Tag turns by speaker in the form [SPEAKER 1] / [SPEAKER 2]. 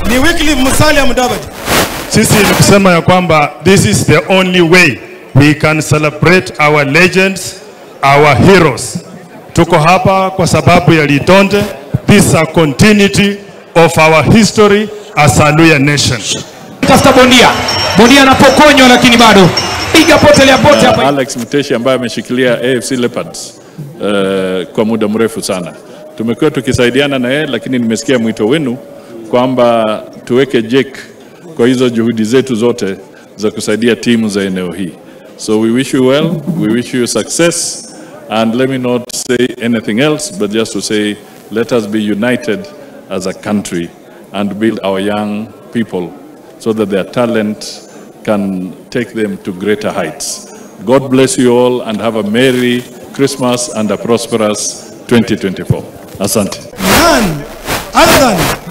[SPEAKER 1] Ni Wycliffe Musalia Mudavadi.
[SPEAKER 2] Sisi ni kusema ya kwamba this is the only way we can celebrate our legends, our heroes. Tuko hapa kwa sababu ya Litonde. This is a continuity of our history as a Luhya nation.
[SPEAKER 3] Tafuta bondia. Bondia anapokonywa lakini bado. Piga potelea pote hapa.
[SPEAKER 4] Alex Mteshi ambaye ameshikilia AFC Leopards kwa muda mrefu sana. Tumekuwa tukisaidiana na yeye, lakini nimesikia mwito wenu kwamba tuweke Jake kwa hizo juhudi zetu zote za kusaidia timu za eneo hii. So we wish you well, we wish you success, and let me not say anything else but just to say let us be united as a country and build our young people so that their talent can take them to greater heights. God bless you all and have a Merry Christmas and a prosperous 2024. Asante.
[SPEAKER 1] None other than